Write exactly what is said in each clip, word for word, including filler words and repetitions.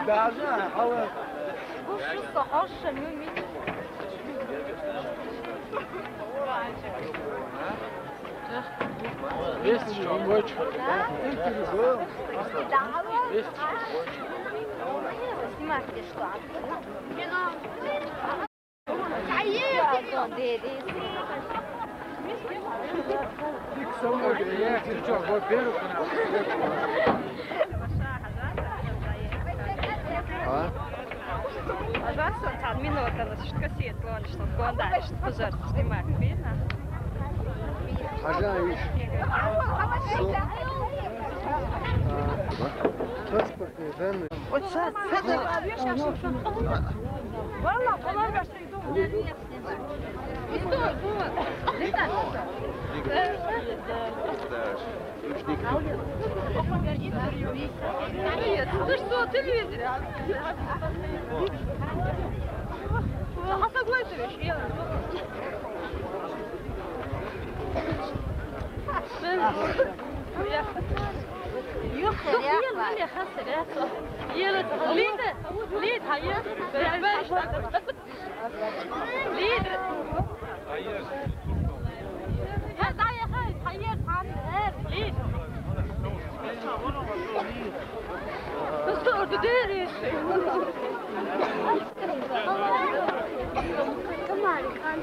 Даже, а вот. Есть ещё, больше. Есть ещё, больше. Снимать где что? А? Пожалуйста, цаана минута, что кассет, ладно, что гондали, что пожар снимать, видно? Пожалуйста. Со-, а, паспортные данные. Вот сейчас, с этого. Валла, колай башлайды. Ты что, телевизор? Хасаглайтович, я. Лида, Лида, Лида, Лида. Лида. Лида. Biz de orada değiliz. Come on, come.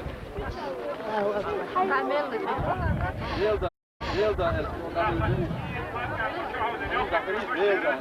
Come on. Zelda, Zelda, el, Zelda, Zelda.